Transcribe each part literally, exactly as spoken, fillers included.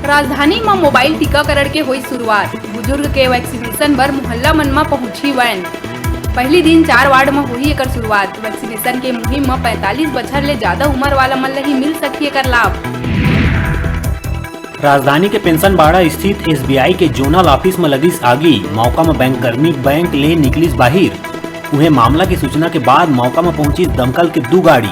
राजधानी म मोबाइल टीकाकरण के होई शुरुआत। बुजुर्ग के वैक्सीनेशन बर मोहल्ला मन म पहुंची वैन। पहली दिन चार वार्ड म होही एकर शुरुआत। वैक्सीनेशन के मुहिम म पैंतालीस बछर ले जादा उमर वाला मन ल ही मिल सकही एकर लाभ। राजधानी के पेंशन बाड़ा स्थित एसबीआई के जोनल ऑफिस म लगिस आगी। मौका म बैंककर्मी बैंक ले निकलिस बाहिर। उहें, मामला के सूचना के बाद मौका म पहुंचिस दमकल के दू गाड़ी।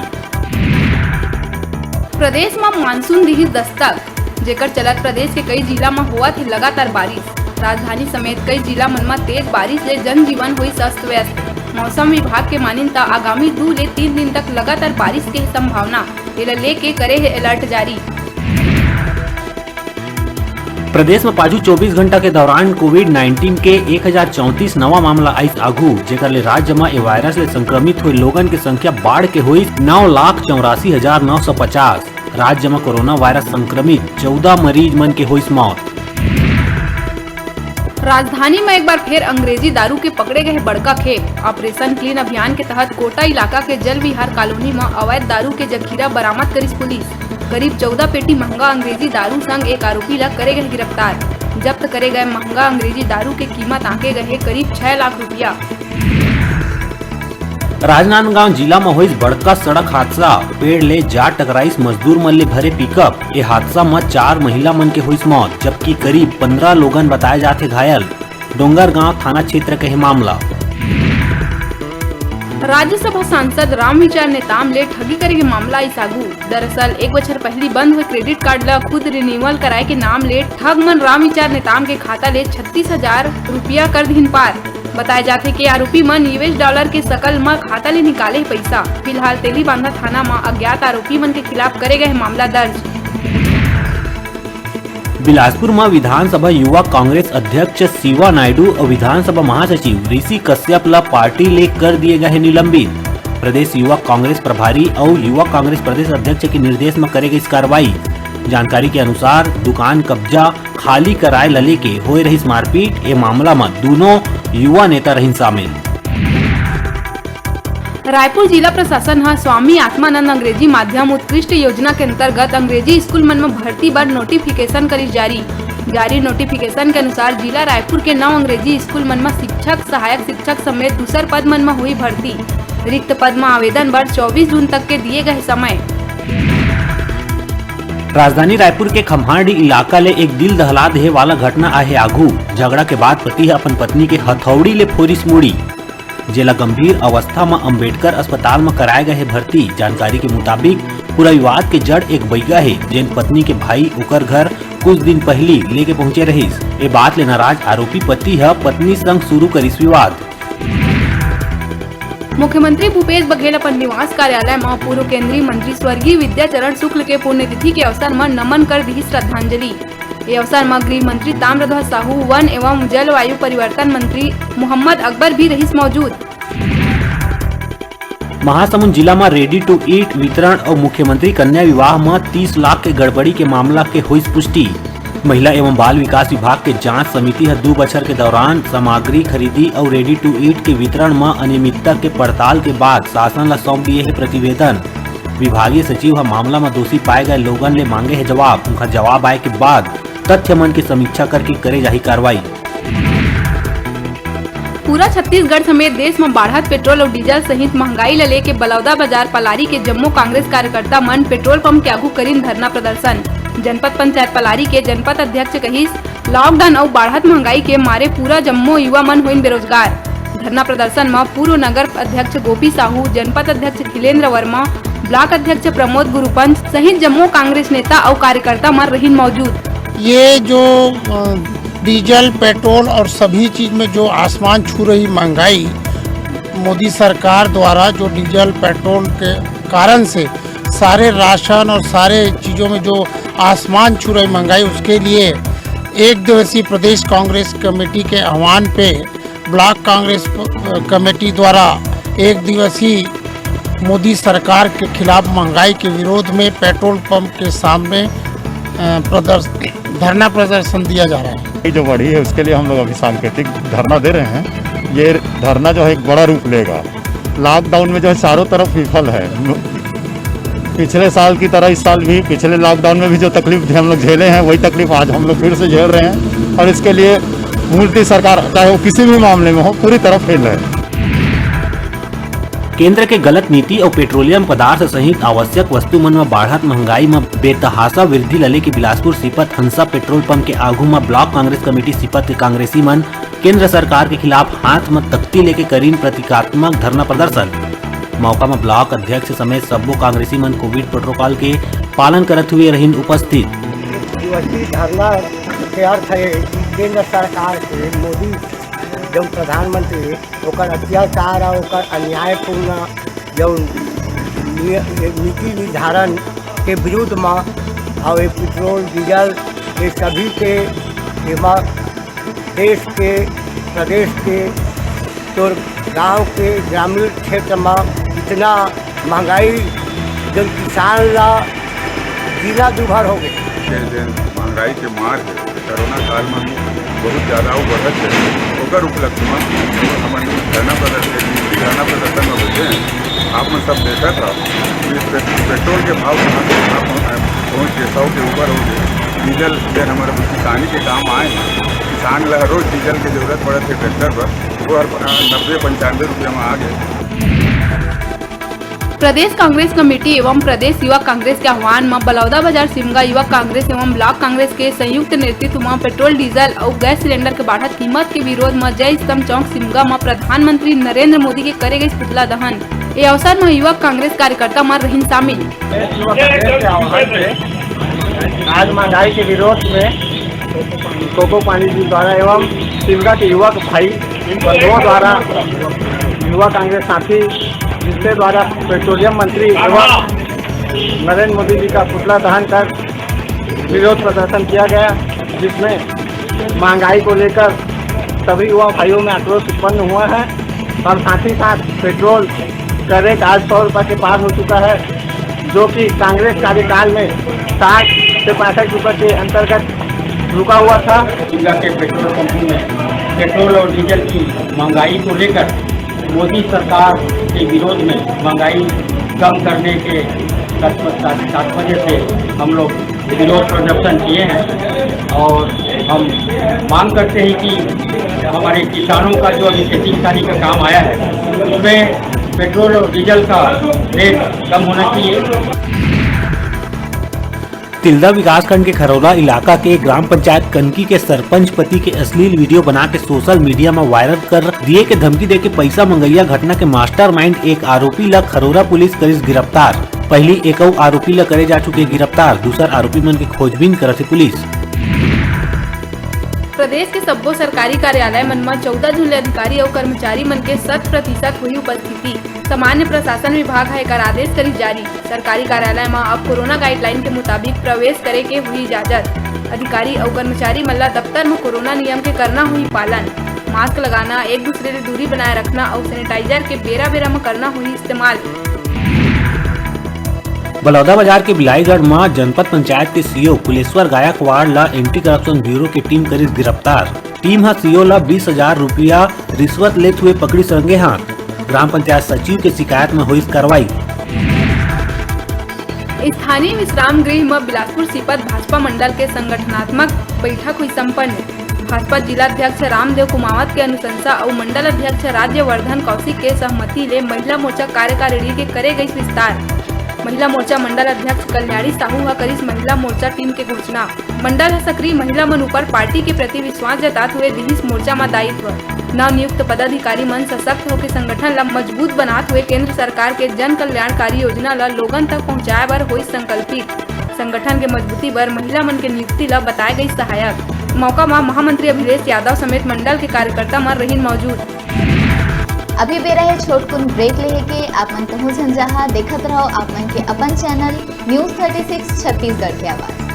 प्रदेश म मानसून दिहिस दस्तक, जेकर चलत प्रदेश के कई जिला म होवत हे लगातार बारिश। राजधानी समेत कई जिला मन म तेज बारिश ले जनजीवन होइस अस्त व्यस्त। मौसम विभाग के मानिन त आगामी दू ले तीन दिन तक लगातार बारिश के संभावना, एला लेके करे हे अलर्ट जारी। प्रदेश म पाछू चौबीस घंटा के दौरान कोविड नाइनटीन के एक हजार चौंतीस नवा मामला आइस आघू, जेकर ले राज्य म ए वायरस ले संक्रमित होए लोगन के संख्या बाढ़ के होइस नौ लाख चौरासी हजार नौ सौ पचास। राज्य म कोरोना वायरस संक्रमित चौदह मरीज मन के होइस मौत। राजधानी म एक बार फेर अंग्रेजी दारू के पकड़े गए बड़का खेप। ऑपरेशन क्लीन अभियान के तहत कोटा इलाका के जल विहार कॉलोनी म अवैध दारू के जखीरा बरामद करिस पुलिस। करीब चौदह पेटी महंगा अंग्रेजी दारू संग एक आरोपी ला करे गए गिरफ्तार। जब्त करे गए महंगा अंग्रेजी दारू के कीमत आंके गए करीब छह लाख रुपया। राजनांदगांव जिला म होइस बड़का सड़क हादसा, पेड़ ले जा टकराइस मजदूर मन ले भरे पिकअप। ए हादसा म चार महिला मन के होइस मौत, जबकि करीब पंद्रह लोगन बताए जाथे घायल। डोंगरगांव थाना क्षेत्र के हे मामला। राज्यसभा सांसद रामविचार नेताम ले ठगी करे के मामला आइस आगू। दरअसल, एक बछर पहिली बंद हुए क्रेडिट कार्ड ल खुद रिन्यूअल कराए के नाम ले ठग मन रामविचार नेताम के खाता ले छत्तीस हजार रुपया कर दिहिन पार। बताए जाथे कि आरोपी मन यूएस डॉलर के शकल म खाता ले निकाले हे पइसा। फिलहाल तेलीबांधा थाना म अज्ञात आरोपी मन के खिलाफ करे गए हे मामला दर्ज। बिलासपुर म विधानसभा युवा कांग्रेस अध्यक्ष शिवा नायडू अउ विधानसभा महासचिव ऋषि कश्यप ल पार्टी ले कर दिए गए हे निलंबित। प्रदेश युवा कांग्रेस प्रभारी अउ युवा कांग्रेस प्रदेश अध्यक्ष के निर्देश म करे गइस कार्रवाई। जानकारी के अनुसार, दुकान कब्जा खाली कराए ल लेके होए रहिस मारपीट। ए मामला म दूनों युवा नेता रहिन शामिल। रायपुर जिला प्रशासन ह स्वामी आत्मानंद अंग्रेजी माध्यम उत्कृष्ट योजना के अंतर्गत अंग्रेजी स्कूल मन म भर्ती बर नोटिफिकेशन करिस जारी। जारी नोटिफिकेशन के अनुसार, जिला रायपुर के नौ अंग्रेजी स्कूल मन म शिक्षक, सहायक शिक्षक समेत दूसर पद मन म हुई भर्ती। रिक्त पद म आवेदन बर चौबीस जून तक के दिए गए समय। राजधानी रायपुर के खम्हारडीह इलाका ले एक दिल दहला देहे वाला घटना आहे आघू। झगड़ा के बाद पति ह अपन पत्नी के हथौड़ी ले फोरिस मुड़ी, जेला गंभीर अवस्था म अंबेडकर अस्पताल म कराए गए हे भर्ती। जानकारी के मुताबिक, पूरा विवाद के जड़ एक बइगा हे, जेन पत्नी के भाई ओकर घर कुछ दिन पहिली लेके पहुंचे रहिस। ए बात ले नाराज आरोपी पति ह पत्नी संग शुरू करिस विवाद। मुख्यमंत्री भूपेश बघेल अपन निवास कार्यालय म पूर्व केंद्रीय मंत्री स्वर्गीय विद्याचरण शुक्ल के पुण्यतिथि के अवसर म नमन कर दिहिस श्रद्धांजलि। ए अवसर म गृह मंत्री ताम्रध्वज साहू, वन एवं जलवायु परिवर्तन मंत्री मोहम्मद अकबर भी रहिस मौजूद। महासमुंद जिला म ready to eat वितरण अउ मुख्यमंत्री कन्या विवाह म तीस लाख के गड़बड़ी के मामला के होइस पुष्टि। महिला एवं बाल विकास विभाग के जांच समिति ह दू बछर के दौरान सामग्री खरीदी अउ ready to eat के वितरण म अनियमितता के पड़ताल के बाद शासन ल सौंप दिए हे प्रतिवेदन। विभागीय सचिव ह मामला म दोषी पाए गए लोगन ले मांगे हे जवाब। उनका जवाब आए के बाद तथ्य मन के समीक्षा करके करे जाही कार्रवाई। पूरा छत्तीसगढ़ समेत देश म बाढ़त पेट्रोल अउ डीजल सहित महंगाई ल लेके बलौदा बाजार पलारी के जम्मो कांग्रेस कार्यकर्ता मन पेट्रोल पंप के आगू करिन धरना प्रदर्शन। जनपद पंचायत पलारी के जनपद अध्यक्ष कहिस, लॉकडाउन अउ बाढ़त महंगाई के मारे पूरा जम्मो युवा मन होइन बेरोजगार। धरना प्रदर्शन म पूर्व नगर अध्यक्ष गोपी साहू, जनपद अध्यक्ष खिलेंद्र वर्मा, ब्लॉक अध्यक्ष प्रमोद गुरुपंच सहित जम्मो कांग्रेस नेता अउ कार्यकर्ता मन रहिन मौजूद। ये जो, अ, डीजल, पेट्रोल और सभी चीज में जो आसमान छू रही महंगाई, मोदी सरकार द्वारा जो डीजल, पेट्रोल के कारण से सारे राशन और सारे चीजों में जो आसमान छू रही महंगाई, उसके लिए एक दिवसीय प्रदेश कांग्रेस कमेटी के आह्वान पे ब्लॉक कांग्रेस प-, कमेटी द्वारा एक दिवसीय मोदी सरकार के खिलाफ महंगाई के विरोध में पेट्रोल पंप के सामने, अ, प्रदर्श-, धरना प्रदर्शन दिया जा रहा है। ये जो बढ़ी है, उसके लिए हम लोग अभी सांकेतिक धरना दे रहे हैं। ये धरना जो है, एक बड़ा रूप लेगा। लॉकडाउन में जो है, चारों तरफ विफल है। पिछले साल की तरह इस साल भी, पिछले लॉकडाउन में भी जो तकलीफ हम लोग झेले हैं, वही तकलीफ आज हम लोग फिर से झेल रहे हैं। और इसके लिए मूलतः सरकार, चाहे वो किसी भी मामले में हो, पूरी तरह फेल है। केंद्र के गलत नीति अउ पेट्रोलियम पदार्थ सहित आवश्यक वस्तु मन म बाढ़त महंगाई म बेतहासा वृद्धि ल लेके बिलासपुर सीपत हंसा पेट्रोल पंप के आगू म ब्लॉक कांग्रेस कमेटी सीपत के कांग्रेसी मन केंद्र सरकार के खिलाफ हाथ म तख्ती लेके करीन प्रतीकात्मक धरना प्रदर्शन। मौका म ब्लॉक अध्यक्ष समेत सब्बो कांग्रेसी मन कोविड प्रोटोकॉल के पालन करत हुए रहिन उपस्थित। दिवसीय धरना के अर्थ है कि केंद्र सरकार के मोदी जो प्रधानमंत्री ओकर अत्याचार और ओकर अन्यायपूर्ण जो नि-, नीति निर्धारण के विरुद्ध में और ये पेट्रोल, डीजल, ये सभी के एमा देश के, प्रदेश के, तोर गांव के ग्रामीण क्षेत्र में इतना महंगाई, जो किसान ला जीना दूभर हो गए। के जेन महंगाई के मार है, कोरोना काल में बहुत ज्यादा वो बढ़त है, ओकर उपलक्ष्य में हमन धरना प्रदर्शन, धरना प्रदर्शन में बैठे हैं। आप मन सब देखा था कि पे-, पेट्रोल के भाव कहाँ से कहाँ पहुँच, पहुँच गए, सौ के ऊपर हो गए। डीजल, जेन हमारे किसानी के काम आए हैं, किसान ला रोज डीजल के जरूरत पड़त है ट्रैक्टर पर, वो हर, अ, नब्बे पंचानवे रुपया में आ गए। प्रदेश कांग्रेस कमेटी एवं प्रदेश युवा कांग्रेस के आह्वान म बलौदा बाजार सिमगा युवा कांग्रेस एवं ब्लॉक कांग्रेस के संयुक्त नेतृत्व म पेट्रोल, डीजल अउ गैस सिलेंडर के बाढ़त कीमत के विरोध म जय स्तंभ चौक सिमगा म प्रधानमंत्री नरेंद्र मोदी के करे गइस पुतला दहन। ए अवसर म युवा कांग्रेस कार्यकर्ता मन रहिन शामिल। प्रदेश युवा कांग्रेस के आह्वान से आज महंगाई के विरोध में कोको पांडे जी द्वारा एवं सिमगा के युवक भाई बंधुओं द्वारा युवा कांग्रेस साथी जिसके द्वारा पेट्रोलियम मंत्री एवं नरेंद्र मोदी जी का पुतला दहन कर विरोध प्रदर्शन किया गया, जिसमें महंगाई को लेकर सभी युवा भाइयों में आक्रोश उत्पन्न हुआ है और साथ ही साथ पेट्रोल का रेट आज सौ रुपये के पार हो चुका है, जो कि कांग्रेस कार्यकाल में साठ से पैंसठ रुपये के अंतर्गत रुका हुआ था। जिला के पेट्रोल पंपों में पेट्रोल और डीजल की महंगाई को लेकर मोदी सरकार के विरोध में महंगाई कम करने के तत्प-, तात-, तात्पर्य से हम लोग विरोध प्रदर्शन किए हैं और हम मांग करते हैं कि हमारे किसानों का जो अभी खेती किसानी का काम आया है, उसमें पेट्रोल और डीजल का रेट कम होना चाहिए। तिल्दा विकासखंड के खरौला इलाका के ग्राम पंचायत कनकी के सरपंच पति के अश्लील वीडियो बना के सोशल मीडिया म वायरल कर दिए के धमकी देके पैसा मंगैया घटना के मास्टरमाइंड एक आरोपी ल खरोरा पुलिस करिस गिरफ्तार। पहिली एक अउ आरोपी ल करे जा चुके गिरफ्तार, दूसर आरोपी मन के खोजबीन करत हे पुलिस। प्रदेश के सब्बो सरकारी कार्यालय मन म चौदह जून ले अधिकारी अउ कर्मचारी मन के शत प्रतिशत होही उपस्थिति। सामान्य प्रशासन विभाग ह एकर आदेश करिस जारी। सरकारी कार्यालय म अब कोरोना गाइडलाइन के मुताबिक प्रवेश करे के होही इजाजत। अधिकारी अउ कर्मचारी मन ल दफ्तर म कोरोना नियम के करना होही पालन। मास्क लगाना, एक दूसरे ले दूरी बनाए रखना अउ सैनिटाइजर के बेरा-बेरा म करना होही इस्तेमाल। बलौदाबाजार के बिलाईगढ़ म जनपद पंचायत के सीईओ कुलेश्वर गायकवाड़ ल एंटी करप्शन ब्यूरो के टीम करिस गिरफ्तार। टीम ह सीईओ ल बीस हजार रुपया रिश्वत लेत हुए पकड़िस रंगे हाथ। ग्राम पंचायत सचिव के शिकायत म होइस कार्रवाई। स्थानीय विश्राम गृह म बिलासपुर सीपत भाजपा मंडल के संगठनात्मक बैठक हुई संपन्न। भाजपा जिला अध्यक्ष रामदेव कुमावत के अनुशंसा अउ मंडल अध्यक्ष राज्यवर्धन कौशिक के सहमति ले महिला मोर्चा कार्यकारिणी के करे गइस विस्तार। महिला मोर्चा मंडल अध्यक्ष कल्याणी साहू ह करिस महिला मोर्चा टीम के घोषणा। मंडल ह सक्रिय महिला मन ऊपर पार्टी के प्रति विश्वास जतात हुए दिहिस मोर्चा म दायित्व। नवनियुक्त पदाधिकारी मन सशक्त होके संगठन ल मजबूत बनात हुए केंद्र सरकार के जन कल्याणकारी योजना ल लोगन तक पहुंचाए बर होइस संकल्पित। संगठन के मजबूती बर महिला मन के नियुक्ति ल बताए गइस सहायक। मौका म महामंत्री अखिलेश यादव समेत मंडल के कार्यकर्ता मन रहिन मौजूद। अभी बेरा हे छोटकुन ब्रेक लेहे के। आप मन कहूं झन जहां, देखत रहो आप मन के अपन channel news thirty six Chhattisgarh के आवाज।